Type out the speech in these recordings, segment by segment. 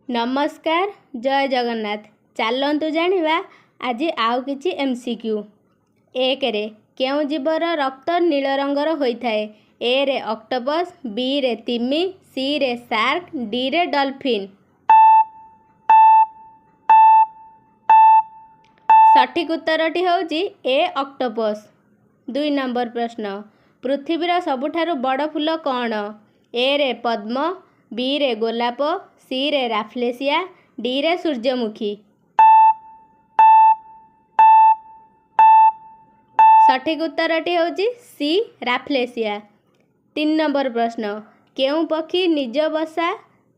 ନମସ୍କାର, ଜୟ ଜଗନ୍ନାଥ। ଚାଲନ୍ତୁ ଜାଣିବା ଆଜି ଆଉ କିଛି ଏମସିକ୍ୟୁ। ଏକରେ, କେଉଁ ଜୀବର ରକ୍ତ ନୀଳ ରଙ୍ଗର ହୋଇଥାଏ? ଏରେ ଅକ୍ଟୋପସ୍, ବିରେ ତିମି, ସିରେ ସାର୍କ, ଡିରେ ଡଲଫିନ୍। ସଠିକ୍ ଉତ୍ତରଟି ହେଉଛି ଏ ଅକ୍ଟୋପସ୍। 2 ନମ୍ବର ପ୍ରଶ୍ନ, ପୃଥିବୀର ସବୁଠାରୁ ବଡ଼ ଫୁଲ କ'ଣ? ଏରେ ପଦ୍ମ, ବିରେ ଗୋଲାପ, ସିରେ ରାଫ୍ଲେସିଆ, ଡିରେ ସୂର୍ଯ୍ୟମୁଖୀ। ସଠିକ୍ ଉତ୍ତରଟି ହେଉଛି ସି ରାଫ୍ଲେସିଆ। 3 ନମ୍ବର ପ୍ରଶ୍ନ, କେଉଁ ପକ୍ଷୀ ନିଜ ବସା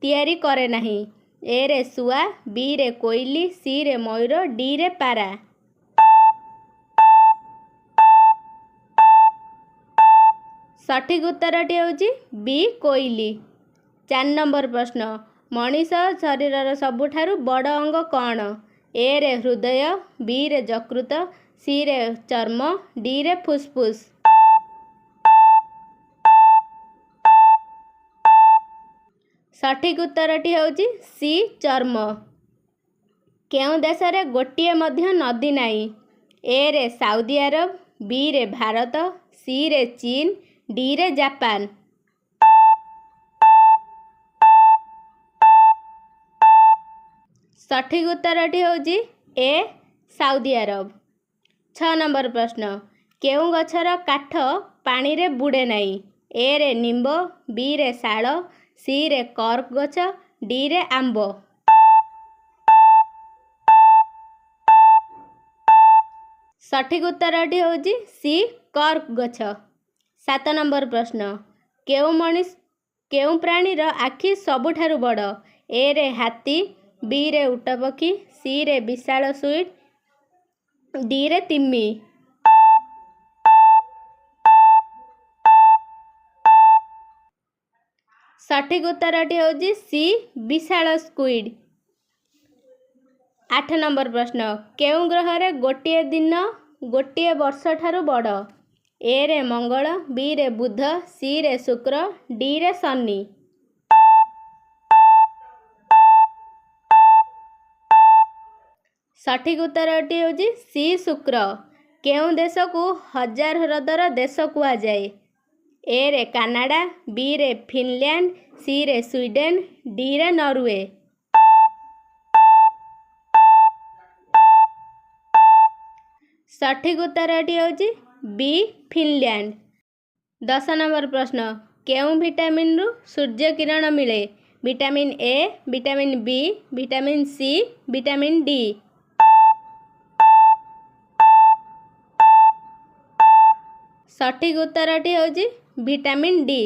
ତିଆରି କରେ ନାହିଁ? ଏରେ ଶୁଆ, ବିରେ କୋଇଲି, ସିରେ ମୟୂର, ଡିରେ ପାରା। ସଠିକ୍ ଉତ୍ତରଟି ହେଉଛି ବି କୋଇଲି। 4 ନମ୍ବର ପ୍ରଶ୍ନ, ମଣିଷ ଶରୀରର ସବୁଠାରୁ ବଡ଼ ଅଙ୍ଗ କ'ଣ? ଏରେ ହୃଦୟ, ବିରେ ଯକୃତ, ସିରେ ଚର୍ମ, ଡିରେ ଫୁସଫୁସ। ସଠିକ୍ ଉତ୍ତରଟି ହେଉଛି ସି ଚର୍ମ। କେଉଁ ଦେଶରେ ଗୋଟିଏ ମଧ୍ୟ ନଦୀ ନାହିଁ? ଏରେ ସାଉଦି ଆରବ, ବିରେ ଭାରତ, ସିରେ ଚୀନ, ଡିରେ ଜାପାନ। ସଠିକ୍ ଉତ୍ତରଟି ହେଉଛି ଏ ସାଉଦି ଆରବ। 6 ନମ୍ବର ପ୍ରଶ୍ନ, କେଉଁ ଗଛର କାଠ ପାଣିରେ ବୁଡ଼େ ନାହିଁ? ଏରେ ନିମ୍ବ, ବିରେ ଶାଳ, ସିରେ କର୍କ ଗଛ, ଡିରେ ଆମ୍ବ। ସଠିକ୍ ଉତ୍ତରଟି ହେଉଛି ସି କର୍କ ଗଛ। 7 ନମ୍ବର ପ୍ରଶ୍ନ, କେଉଁ ପ୍ରାଣୀର ଆଖି ସବୁଠାରୁ ବଡ଼? ଏରେ ହାତୀ, ବିରେ ଉଟପକ୍ଷୀ, ସିରେ ବିଶାଳ ସ୍କୁଇଡ୍, ଡିରେ ତିମି। ସଠିକ୍ ଉତ୍ତରଟି ହେଉଛି ସି ବିଶାଳ ସ୍କୁଇଡ୍। 8 ନମ୍ବର ପ୍ରଶ୍ନ, କେଉଁ ଗ୍ରହରେ ଗୋଟିଏ ଦିନ ଗୋଟିଏ ବର୍ଷଠାରୁ ବଡ଼? ଏରେ ମଙ୍ଗଳ, ବିରେ ବୁଧ, ସିରେ ଶୁକ୍ର, ଡିରେ ଶନି। ସଠିକ୍ ଉତ୍ତରଟି ହେଉଛି ସି ଶୁକ୍ର। କେଉଁ ଦେଶକୁ ହଜାର ହ୍ରଦର ଦେଶ କୁହାଯାଏ? ଏରେ କାନାଡା, ବିରେ ଫିନଲ୍ୟାଣ୍ଡ, ସିରେ ସ୍ୱିଡେନ, ଡିରେ ନରୱେ। ସଠିକ୍ ଉତ୍ତରଟି ହେଉଛି ବି ଫିନଲ୍ୟାଣ୍ଡ। 10 ନମ୍ବର ପ୍ରଶ୍ନ, କେଉଁ ଭିଟାମିନ୍ରୁ ସୂର୍ଯ୍ୟ କିରଣ ମିଳେ? Vitamin A, vitamin B, vitamin C, vitamin D. ସଠିକ୍ ଉତ୍ତରଟି ହେଉଛି ଭିଟାମିନ୍ ଡି।